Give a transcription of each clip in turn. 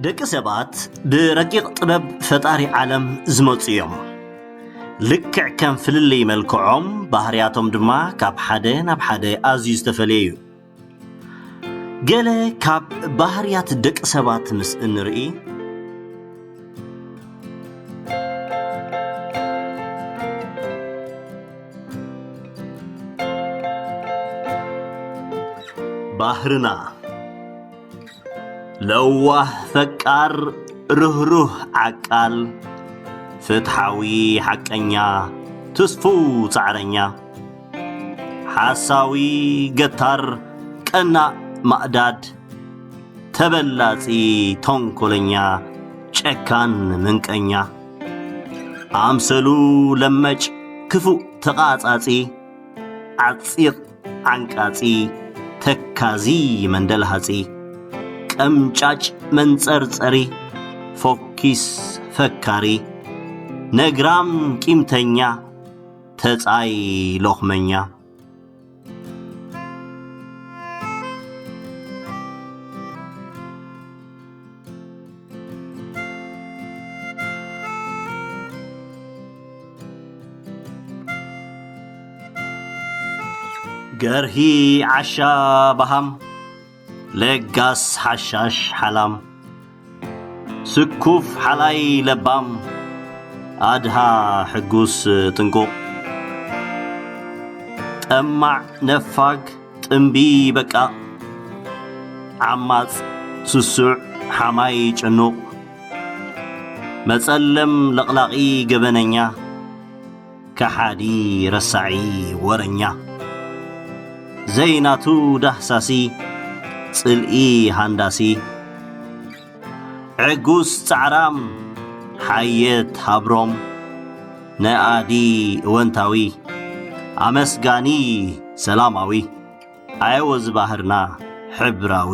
ደቂ ሰባት ብረቂቕ ጥበብ ፈጣሪ ዓለም ዝመጹ እዮም። ልክዕ ከም ፍልልይ መልክዖም፣ ባህርያቶም ድማ ካብ ሓደ ናብ ሓደ ኣዝዩ ዝተፈልየ እዩ። ገለ ካብ ባህርያት ደቂ ሰባት ምስ እንርኢ፣ ባህርና ለዋህ ፈቃር ርህሩህ ዓቃል ፍትሓዊ ሓቀኛ ትስፉው ጻዕረኛ ሓሳዊ ገታር ቀናእ ማእዳድ ተበላጺ ተንኮለኛ ጨካን ምንቀኛ ኣምሰሉ ለመጭ ክፉእ ተቓጻጺ ዓጺቕ ዓንቃጺ ተካዚ መንደልሃጺ ቀምጫጭ መንጸርጸሪ ፎኪስ ፈካሪ ነግራም ቂምተኛ ተጻይ ሎኽመኛ ገርሂ ዓሻ በሃም ለጋስ ሓሻሽ ሓላም ስኩፍ ሓላይ ለባም ኣድሃ ሕጉስ ጥንቁቕ ጠማዕ ነፋግ ጥምቢ በቃቕ ዓማጽ ስሱዕ ሓማይ ጭኑቕ መጸለም ለቕላቒ ገበነኛ ከሓዲ ረሳዒ ወረኛ ዘይናቱ ዳህሳሲ ጽልኢ ሃንዳሲ ዕጉስ ጻዕራም ሓየት ሃብሮም ነኣዲ እወንታዊ ኣመስጋኒ ሰላማዊ ኣየወ ዝባህርና ሕብራዊ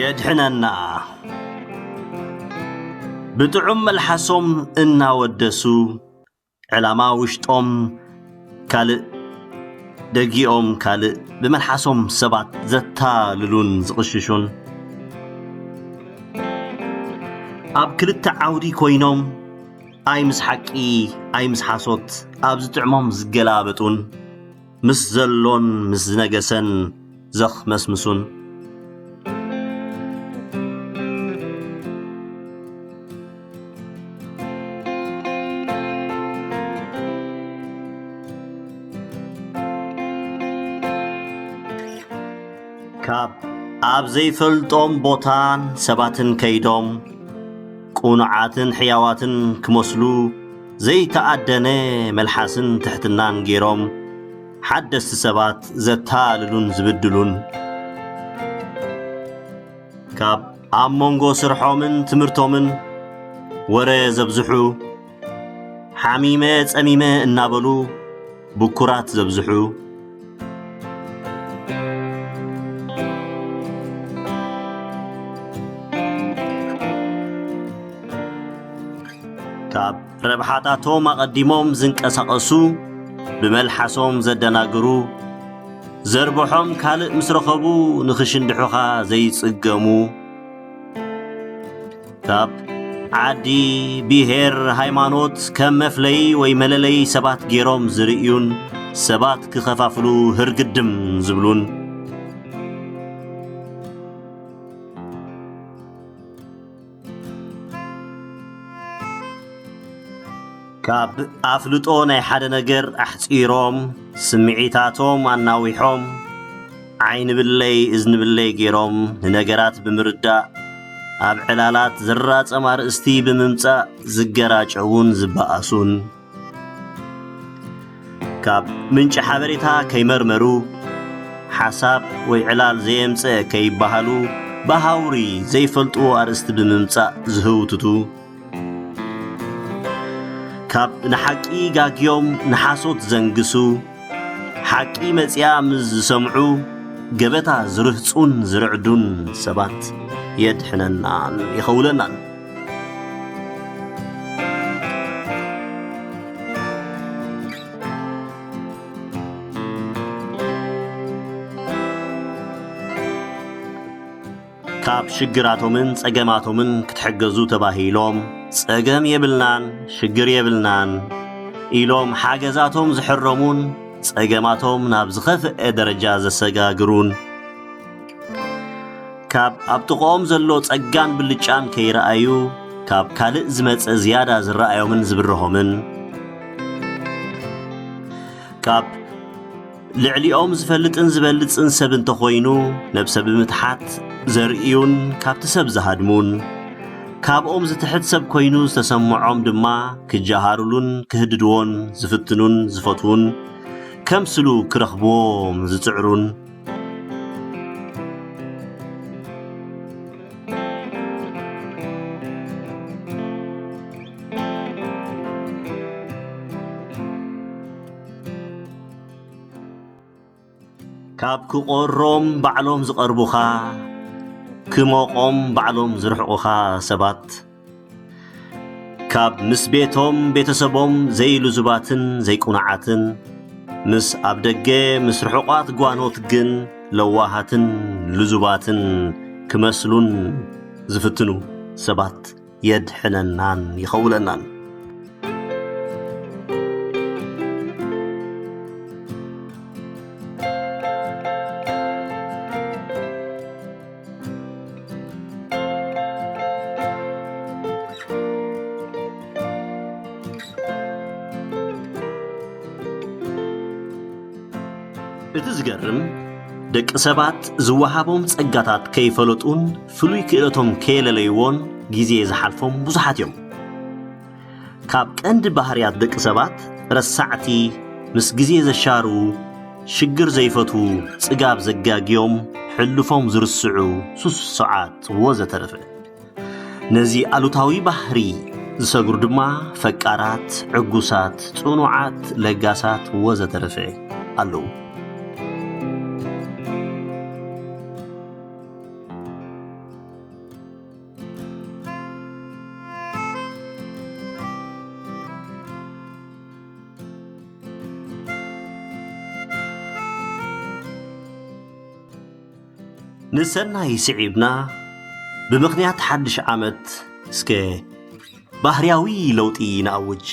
የድሕነና ብጥዑም መልሓሶም እናወደሱ ዕላማ ውሽጦም ካልእ ደጊኦም ካልእ ብመልሓሶም ሰባት ዘታልሉን ዝቕሽሹን ኣብ ክልተ ዓውዲ ኮይኖም ኣይ ምስ ሓቂ ኣይ ምስ ሓሶት ኣብ ዝጥዕሞም ዝገላበጡን ምስ ዘሎን ምስ ዝነገሰን ዘኽመስምሱን ካብ ኣብ ዘይፈልጦም ቦታን ሰባትን ከይዶም ቁኑዓትን ሕያዋትን ክመስሉ ዘይተኣደነ መልሓስን ትሕትናን ገይሮም ሓደስቲ ሰባት ዘታልሉን ዝብድሉን ካብ ኣብ መንጎ ስርሖምን ትምህርቶምን ወረ ዘብዝሑ ሓሚመ ጸሚመ እናበሉ ብኩራት ዘብዝሑ ካብ ረብሓታቶም ኣቐዲሞም ዝንቀሳቐሱ ብመልሓሶም ዘደናግሩ ዘርብሖም ካልእ ምስ ረኸቡ ንኽሽንድሑኻ ዘይጽገሙ ካብ ዓዲ ብሄር ሃይማኖት ከም መፍለዪ ወይ መለለዪ ሰባት ገይሮም ዝርእዩን ሰባት ክኸፋፍሉ ህርግድም ዝብሉን ካብ ኣፍልጦ ናይ ሓደ ነገር ኣሕጺሮም ስምዒታቶም ኣናዊሖም ዓይኒ ብለይ እዝኒ ብለይ ገይሮም ንነገራት ብምርዳእ ኣብ ዕላላት ዝራጸም ኣርእስቲ ብምምጻእ ዝገራጨዉን ዝበኣሱን ካብ ምንጪ ሓበሬታ ከይመርመሩ ሓሳብ ወይ ዕላል ዘየምጸ ከይበሃሉ ብሃውሪ ዘይፈልጥዎ ኣርእስቲ ብምምጻእ ዝህውትቱ ካብ ንሓቂ ጋግዮም ንሓሶት ዘንግሱ፣ ሓቂ መጺኣ ምስ ዝሰምዑ፣ ገበታ ዝርህጹን ዝርዕዱን ሰባት የድሕነናን ይኸውለናን። ካብ ሽግራቶምን ጸገማቶምን ክትሕገዙ ተባሂሎም፣ "ጸገም የብልናን፣ ሽግር የብልናን" ኢሎም ሓገዛቶም ዝሕረሙን ጸገማቶም ናብ ዝኸፍአ ደረጃ ዘሰጋግሩን፣ ካብ ኣብ ጥቕኦም ዘሎ ጸጋን ብልጫን ከይረኣዩ፣ ካብ ካልእ ዝመጸ ዝያዳ ዝረኣዮምን ዝብርሆምን፣ ካብ ልዕሊኦም ዝፈልጥን ዝበልጽን ሰብ እንተኾይኑ፣ ነብሰ ብምትሓት ዘርእዩን ካብቲ ሰብ ዝሃድሙን፣ ካብኦም ዝትሕት ሰብ ኮይኑ ዝተሰምዖም ድማ ክጀሃሩሉን ክህድድዎን ዝፍትኑን ዝፈትዉን፣ ከምስሉ ክረኽብዎም ዝጽዕሩን፣ ካብ ክቆሮም ባዕሎም ዝቐርቡኻ፣ ክሞቆም ባዕሎም ዝርሕቑኻ ሰባት፣ ካብ ምስ ቤቶም ቤተሰቦም ዘይልዙባትን ዘይቁኑዓትን፣ ምስ ኣብ ደገ ምስ ርሑቓት ጓኖት ግን ለዋሃትን ልዙባትን ክመስሉን ዝፍትኑ ሰባት የድሕነናን ይኸውለናን። እቲ ዝገርም፣ ደቂ ሰባት ዝወሃቦም ጸጋታት ከይፈለጡን ፍሉይ ክእለቶም ከየለለይዎን ግዜ ዝሓልፎም ብዙሓት እዮም። ካብ ቀንዲ ባህርያት ደቂ ሰባት ረሳዕቲ፣ ምስ ግዜ ዘሻርዉ፣ ሽግር ዘይፈትዉ፣ ጽጋብ ዘጋግዮም፣ ሕሉፎም ዝርስዑ፣ ስሱዓት ወዘተረፈ። ነዚ ኣሉታዊ ባህሪ ዝሰግሩ ድማ ፈቃራት፣ ዕጉሳት፣ ጽኑዓት፣ ለጋሳት ወዘተረፈ ኣለዉ። ንሰናይ ስዒብና፣ ብምኽንያት ሓድሽ ዓመት እስከ ባህርያዊ ለውጢ ንኣውጅ።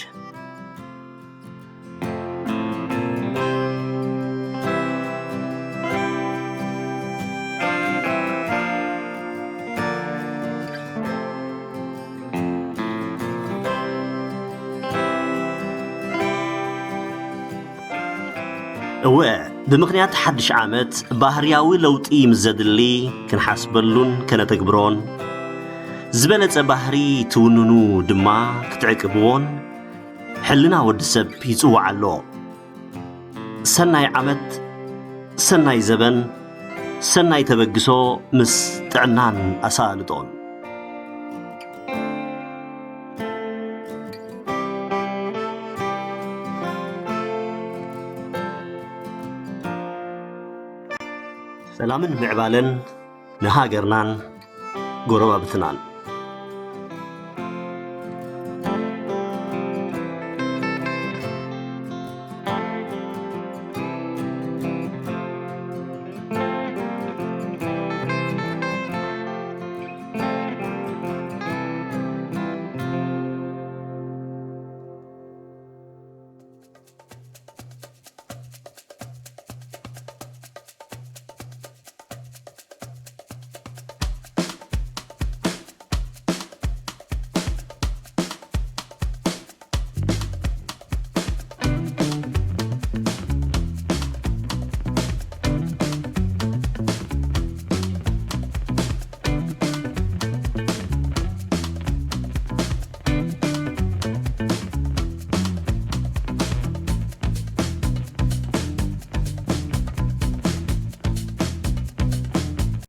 እወ፣ ብምኽንያት ሓድሽ ዓመት ባህርያዊ ለውጢ ምስ ዘድሊ ክንሓስበሉን ከነተግብሮን፣ ዝበለጸ ባህሪ ትውንኑ ድማ ክትዕቅብዎን ሕልና ወዲ ሰብ ይጽውዕ ኣሎ። ሰናይ ዓመት፣ ሰናይ ዘበን፣ ሰናይ ተበግሶ ምስ ጥዕናን ኣሳልጦን። ሰላምን ምዕባለን ንሃገርናን ጎረባብትናን።